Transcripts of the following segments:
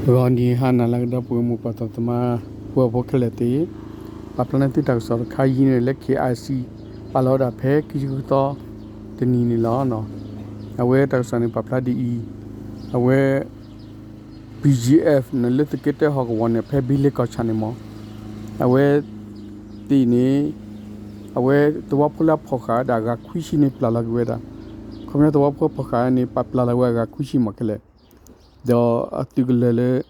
ဂီၤနံၤဟါနၤလၢအဂ့ၤ ဒီပုၢ်ဝဲၢ်မိၢ်ပၢ်သးသမါ ပှၤဖိခဲလၢာ်သ့ၣ်, ပာ်ဖျါန့ၢ်သုတၢ်ကစီၣ်တခါအံၤန့ၣ်လၢ K I C ပာ်လီၤဝဲဒၣ်ဖဲခံဆံဃုသီတနံၤန့ၣ်လီၤ. အဝဲတၢ်ကစီၣ်န့ၣ် ပာ်ဖျါဒ်အံၤ, အဝဲ B G F န့ၣ်လၢသုးက့တၢဟီၣ်ကဝီၤန့ၣ် ဖဲဘံလ့ကီၢ်ဆၣ်န့ၣ်မ့ၢ် အဝဲသ့ၣ်န့ၣ် အဝဲသဝီဖိလၢအဖီၣ်ဃာ်ဝဲဒၣ်အဂၤခွံဆံန့ၣ် ပျၢ်လီၤက့ၤဝဲဒၣ်, ခီပညီသဝီဖိဖီၣ်ဃာ်န့ၣ် ပာ်ပျၢ်လီၤဝဲအဂၤခွံဆံမ့ၢ်ခဲလၢာ်, ဒီးအသုးကလၢၤလၢ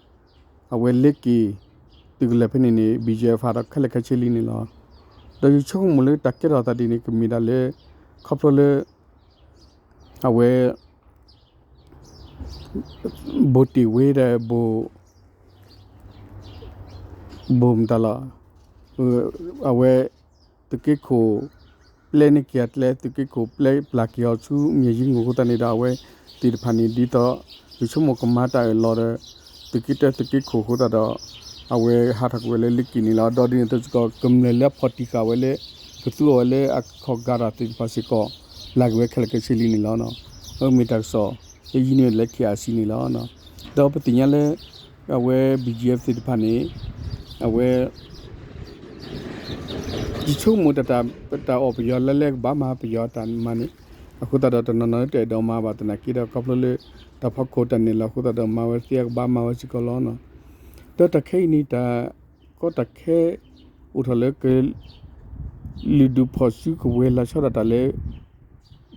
အဝဲလ့က့ၤ သုးကလၢၤဖဲန့ၣ်န့ၣ် B G F ဟးထီၣ်ခဲလၢာ်ခဲဆ့လံန့ၣ်လီၤ. ဒီးယဆိကမိၣ်လၢတၢ်ကဲထီၣ်သးဒ်န့ၣ် ကမ့ၢ်ဒၣ်လၢ ခီဖျိလၢ အဝဲ ဘိၣ်တ့ၢ်ဝ့ဒီး ဘိၣ် ဘိၣ်မတၤလီၤ, အဝဲ သုးက့ခိၣ် ပျဲန့ၢ်က့ၤအကျဲ သုးက့ခိၣ်ပျဲပျၢ်က့ၤအီၤဆူမၠဲၣ်ယံငိၣ်အဃိသတးန့ၣ်ဒီး အဝဲသ့ၣ်တဖၣ်န့ၣ် ဒ်သိး ယဆိကမိၣ်ကမၤတၢ်အၢၣ်လီၤဒီး သုးက့တၢသုးက့ခိၣ်အဃိသတးဒီး အဝဲဟးထီၣ်ကွံာ်ဝဲလၢလ့က့ၤန့ၣ်လီၤ. ဒီးဒ်န့ၣ်အသိးစ့ၢ်ကီး ကမျၢၢ်လၢအဖီၣ်တံၢ်ဃာ်ဝဲလၢ ကသူအီၤဝဲလၢအခီၣ်ကၤတၢ်သ့ၣ်တဖၣ်စ့ၢ်ကီး ပျၢ်က့ၤဝဲခဲလၢာ်ခဲဆ့လံန့ၣ်လီၤ. အမ့ၢ်တၢ်ကစီၣ် လၢယံၤန့ၢ်လၢ K I C န့ၣ်လီၤ. ဒီးပသ့ၣ်ညါလၢ အဝဲ B G F သ့ၣ်တဖၣ်န့ၣ် အဝဲ ယဆိကမိၣ်တၢ် တၢ်အီၣ်ပယီၤလၢလၢကဘၣ်မၤပယီၤတၢ်မၤန့ၣ်, အဃိသတးဒီးတနီၤနီၤတအဲၣ်ဒိးမၤဘၣ်သနာ်က့ဒီး ခီဖျိလၢ တၢ်ဖီခိၣ်တၢ်နဲၣ်လီၤအဃိသတးဒီး မၤဝဲသ့အကဘၣ်မၤဝဲစ့ၢ်ကီးလီၤ. ဒီးတၢ်ခဲအံၤန့ၣ် တၢ်ကီတၢ်ခဲ အိၣ်ထီၣ်လၢက လုၢ်ဒူၣ်ဖီၣ်စုကဝဲၤလီၤဆီဒၣ်တၢ်လၢ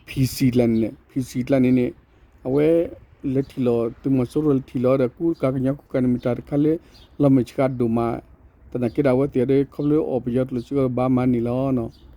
P C ကျါန့ၣ်န့ၣ် P C ကျါန့ၣ်န့ၣ် အဝဲ လဲၤထံၣ်လီၤ သုးမီၤစိရိၤလဲၤထံၣ်လီၤဒီး ကူကၤကညီကူကၤန့ၣ်မ့ၢ်တၢ်တခါလၢ လီၤမဲာ်ဆှးဒိၣ်မး, သနာ်က့ဒီးအဝဲသ့ၣ်ဒီး ခီဖျိအီၣ်ပယီၤကျိာ်စ့ၢ်ကီးကဘၣ်မၤန့ၣ်လီၤ.